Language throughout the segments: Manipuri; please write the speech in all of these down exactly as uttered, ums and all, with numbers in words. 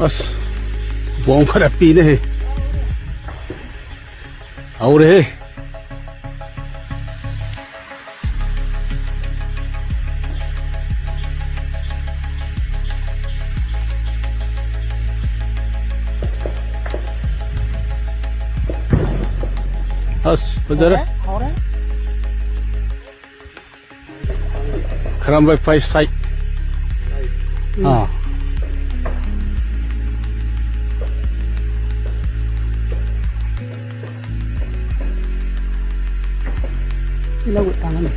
ꯑꯁ, ꯕꯣꯝ ꯈꯔ ꯄꯤꯅꯦꯍꯦ꯫ ꯍꯧꯔꯦꯍꯦ꯫ ꯑꯁ, ꯐꯖꯔꯦ꯫ ꯍꯧꯔꯦ, ꯍꯧꯔꯦ꯫ ꯈꯔꯝꯕꯩ ꯐꯩ ꯁꯥꯏ꯫ ꯑꯥ꯫ ꯂꯧ ꯇꯥꯡꯉꯅꯤ꯫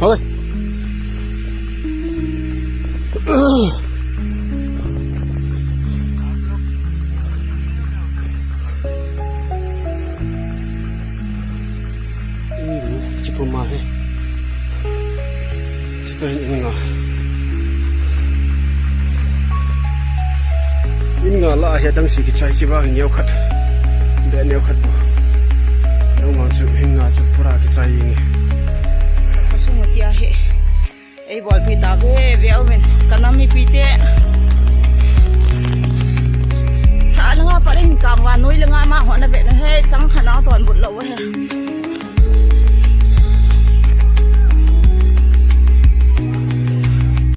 ꯍꯣꯏ꯫ ꯆꯤꯛꯄ ꯃꯥꯜꯂꯦ꯫ ꯁꯤꯗ ꯏꯟ ꯉꯥ꯫ ꯏꯟ ꯉꯥ ꯂꯥꯛꯑ ꯍꯦꯗꯪ ꯁꯤꯒꯤ ꯆꯥꯏ ꯆꯤꯕꯥ ꯍꯤꯡ ꯌꯧꯈꯠ꯫ ꯕꯦꯟ ꯌꯧꯈꯠꯄ꯫ ꯌꯧ ꯉꯥ ꯆꯨ ꯍꯤꯡ ꯉꯥ ꯆꯨ ꯄꯨꯔꯥ ꯀꯤ ꯆꯥꯏ ꯌꯦꯡꯉꯤ꯫ ꯃꯁꯨꯡ ꯃꯇꯤꯌꯥ ꯍꯦ꯫ ꯑꯩ ꯕꯣꯜ ꯄꯤ ꯇꯥꯕꯦ ꯕꯦꯎꯃꯦꯟ ꯀꯅꯥꯃꯤ ꯄꯤꯇꯦ꯫ ꯁꯥꯅ ꯉꯥ ꯄꯔꯦꯡ ꯀꯥꯡ ꯋꯥ ꯅꯣꯏ ꯂꯉꯥ ꯃꯥ ꯍꯣꯠꯅ ꯕꯦꯠꯅ ꯍꯦ ꯆꯪ ꯈꯅꯥ ꯇꯣꯟ ꯕꯨꯠ ꯂꯧꯋꯦ ꯍꯦ꯫